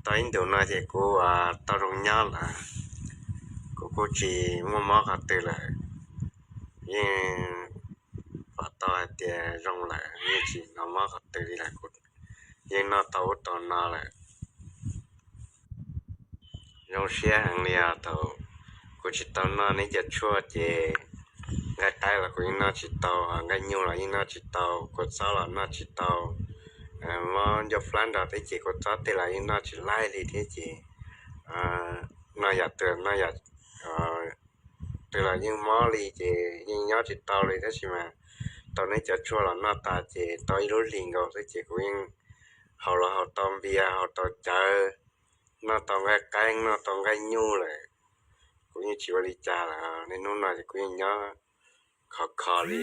Tau ib ntus no ces kuv tau zoo nyob lawm, kuv kuj tsis muaj mob qhov twg lawm. Yeej pom tau hais tias zoo lawm, yeej tsis hnov mob qhov twg li lawm, kuv yeej noj tau ub tau no lawm. Zoo siab heev li os. Thaum kuv tsis tau noj neb cov tshuaj ces nqaij qaib los kuv yeej noj tsis tau, nqaij nyuj los yeej noj tsis tau, kua txob los noj tsis tau. Mob ncauj flab nrog thiab ces kua txob tej los yeej noj tsis laib li thiab ces noj yam twg los yeej mob li ces yeej nyob tsis tau li, tab sis mas tau neb cov tshuaj los noj tas ces tau ib lub hlis nkaus xwb ces kuv yeej haus los haus tau npias, haus tau cawv, noj tau nqaij qaib, noj tau nqaij nyuj lawm. Kuv yeej tsis ua li cas lawm, niaj hnub no ces kuv yeej nyob khov kho li.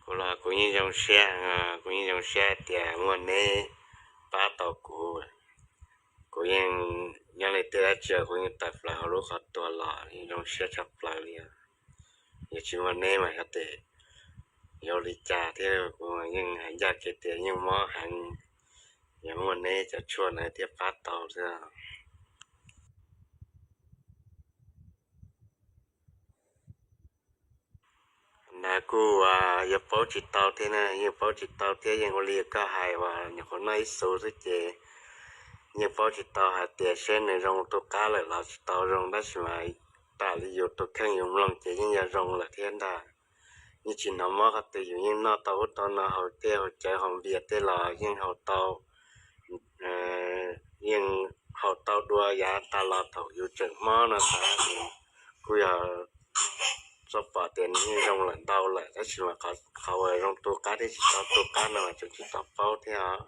Kuv los kuv yeej zoo siab, kuv yeej zoo siab tias muaj neb pab tau kuv. Kuv yeej, nyob li tej dab tsi kuv yeej tawm plaws hauv lub qhov tuag los, yeej zoo siab tshaj plaws li. Yog tsis muaj neb mas xyov tes yuav ua li cas thiab, kuv yeej hais ncaj kev tias yeej mob heev, yog muaj neb cov tshuaj na thiaj pab tau xwb. Ntawd kuj yuav paub tsis tau thiab, yeej paub tsis tau thiab, yeej ua li koj hais uas nyuam qhuav noj ib xus xwb ces yeej paub tsis tau hais tias seb nws zoo tu qab lawm los tsis tau zoo, tab sis mas tam li yus tus kheej yus mloog ces yeej yog zoo lawm thiab ntag. Yeej tsis hnov mob qhov twg, yus yeej noj tau ub tau no, haus tej haus cawv haus npias tej los yeej haus tau, yeej haus tau dua yav tas los thaum yus tseem mob no tas, kuj yog txoj pom tias nws yeej zoo lawm ntau lawm, tab sis mas qhov uas zoo tu qab thiab tsis tau tu qab no mas tseem tsis tau paub thiab.